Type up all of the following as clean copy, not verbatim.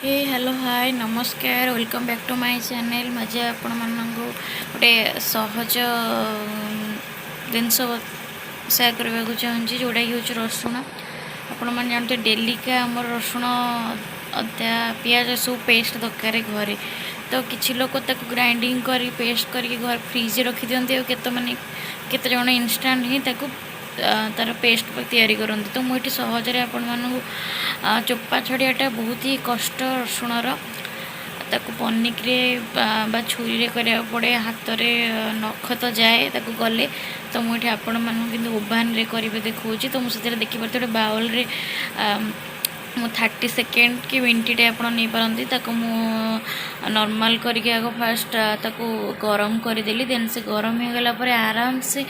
ହେ hello, ହାଏ, ନମସ୍କାର, welcome back to my channel. ମୁଁ ଆଜି ଆପଣମାନଙ୍କୁ ଗୋଟେ ସହଜ ଜିନିଷ ସେୟାର କରିବାକୁ ଚାହୁଁଛି, ଯେଉଁଟାକି ହେଉଛି ରସୁଣ। ଆପଣମାନେ ଜାଣୁଥିବେ, ଡେଲିକା ଆମର ରସୁଣ, ଅଦା, ପିଆଜ ସବୁ ପେଷ୍ଟ ଦରକାର ଘରେ। ତ କିଛି ଲୋକ ତାକୁ ଗ୍ରାଇଣ୍ଡିଙ୍ଗ କରି ପେଷ୍ଟ କରିକି ଘରେ ଫ୍ରିଜରେ ରଖିଦିଅନ୍ତି ଆଉ କେତେ ମାନେ କେତେ ଜଣ ଇନଷ୍ଟାଣ୍ଟ ହିଁ ତାକୁ ତାର ପେଷ୍ଟ ତିଆରି କରନ୍ତି। ତ ମୁଁ ଏଠି ସହଜରେ ଆପଣମାନଙ୍କୁ, ଚୋପା ଛଡ଼ିଆଟା ବହୁତ ହି କଷ୍ଟ ରସୁଣର। ତାକୁ ପନିକିରେ ବା ଛୁରୀରେ କରିବାକୁ ପଡ଼େ, ହାତରେ ନଖ ତ ଯାଏ ତାକୁ ଗଲେ। ତ ମୁଁ ଏଠି ଆପଣମାନଙ୍କୁ କିନ୍ତୁ ଓଭାନରେ କରିବେ ଦେଖାଉଛି। ତ ମୁଁ ସେଥିରେ ଦେଖିପାରୁଥିବି, ଗୋଟେ ବାଉଲରେ ମୁଁ 30 ସେକେଣ୍ଡ କି ମିନିଟ୍ଟେ ଆପଣ ନେଇପାରନ୍ତି। ତାକୁ ମୁଁ ନର୍ମାଲ୍ କରିକି ଆଗ ଫାଷ୍ଟ ତାକୁ ଗରମ କରିଦେଲି। ଦେନ୍ ସେ ଗରମ ହେଇଗଲା ପରେ ଆରାମସେ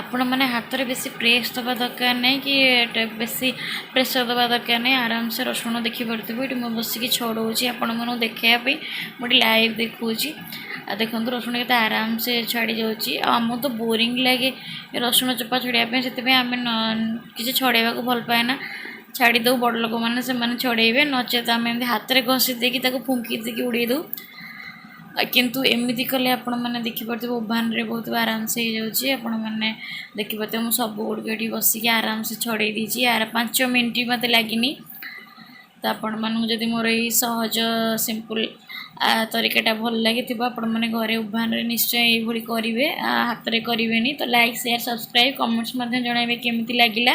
ଆପଣମାନେ ହାତରେ ବେଶୀ ପ୍ରେସ୍ ଦେବା ଦରକାର ନାହିଁ କି ବେଶୀ ପ୍ରେସର୍ ଦେବା ଦରକାର ନାହିଁ। ଆରାମସେ ରସୁଣ ଦେଖିପାରୁଥିବେ, ଏଠି ମୁଁ ବସିକି ଛଡ଼ଉଛି ଆପଣମାନଙ୍କୁ ଦେଖାଇବା ପାଇଁ। ମୁଁ ଏଠି ଲାଇଭ୍ ଦେଖାଉଛି ଆଉ ଦେଖନ୍ତୁ, ରସୁଣ କେତେ ଆରାମସେ ଛାଡ଼ି ଯାଉଛି। ଆଉ ଆମକୁ ତ ବୋରିଂ ଲାଗେ ରସୁଣ ଚୋପା ଛଡ଼େଇବା ପାଇଁ, ସେଥିପାଇଁ ଆମେ କିଛି ଛଡ଼େଇବାକୁ ଭଲ ପାଏ ନା, ଛାଡ଼ି ଦେଉ। ବଡ଼ ଲୋକମାନେ ସେମାନେ ଛଡ଼େଇବେ, ନଚେତ ଆମେ ଏମିତି ହାତରେ ଘଷି ଦେଇକି ତାକୁ ଫୁଙ୍କି ଦେଇକି ଉଡ଼େଇ ଦେଉ। କିନ୍ତୁ ଏମିତି କଲେ ଆପଣମାନେ ଦେଖିପାରୁଥିବେ, ଓଭାନରେ ବହୁତ ଆରାମସେ ହେଇଯାଉଛି। ଆପଣମାନେ ଦେଖିପାରୁଥିବେ, ମୁଁ ସବୁ ଗୁଡ଼ିକ ଏଠି ବସିକି ଆରାମସେ ଛଡ଼େଇ ଦେଇଛି। ଆର 5 ମିନିଟ୍ ମୋତେ ଲାଗିନି। ତ ଆପଣମାନଙ୍କୁ ଯଦି ମୋର ଏଇ ସହଜ ସିମ୍ପଲ୍ ତରିକାଟା ଭଲ ଲାଗିଥିବ, ଆପଣମାନେ ଘରେ ଓଭାନରେ ନିଶ୍ଚୟ ଏଇଭଳି କରିବେ, ହାତରେ କରିବେନି। ତ ଲାଇକ୍, ସେୟାର, ସବସ୍କ୍ରାଇବ୍, କମେଣ୍ଟସ୍ ମଧ୍ୟ ଜଣାଇବେ କେମିତି ଲାଗିଲା।